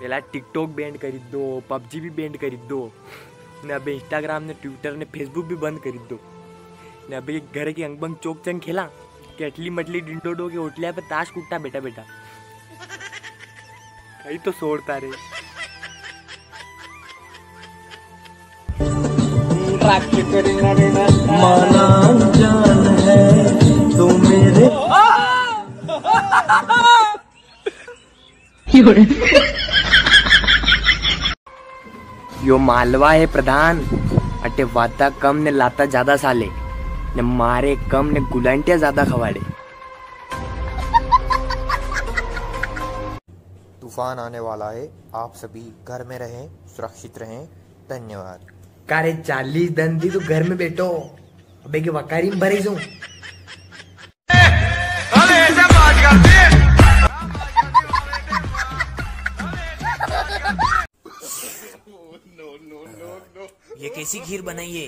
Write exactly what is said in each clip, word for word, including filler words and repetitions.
पेला TikTok ban करी दो, PUBG भी ban करी दो, ने अबे Instagram ने Twitter ने Facebook भी बंद करी दो, ने अबे घर के अंग बंग चोक चंग खेला, केटली मटली डिंडो डो के ओटलिया पे ताश कुट्टा बेटा बेटा। कई तो सोड़ता रे। माना जान है तू मेरे। यो मालवा है प्रधान, अटे वाता कम ने लाता ज्यादा साले, ने मारे कम ने गुलांटिया ज्यादा खवाड़े। तूफान आने वाला है, आप सभी घर में रहें, सुरक्षित रहें। धन्यवाद। कारे चालीस दन थी तू घर में बैठो, अबे के वकारी में भरे जाऊं। ये कैसी खीर बनाई है?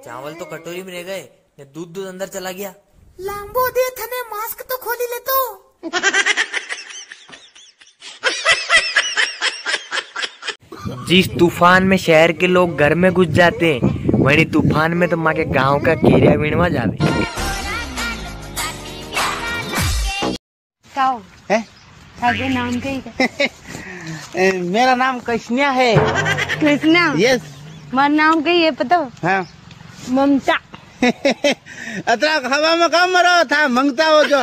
चावल तो कटोरी में रह गए, ने दूध दूध अंदर चला गया। लांबो दे थने, मास्क तो खोली ले तो। जिस तूफान में शहर के लोग घर में घुस जाते हैं, वही तूफान में तो माँ के गांव का केरिया विणवा जावे। काओ? हैं? थाके नाम कई है? ए, मेरा नाम कृष्णा है। कृष्णा? Yes। मारा नाम कई है पता? हाँ। ममता। अतरा हवा में काम मरो था, मंगता हो जो।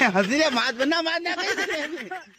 हंसी रे, मात बना, मात ना कही।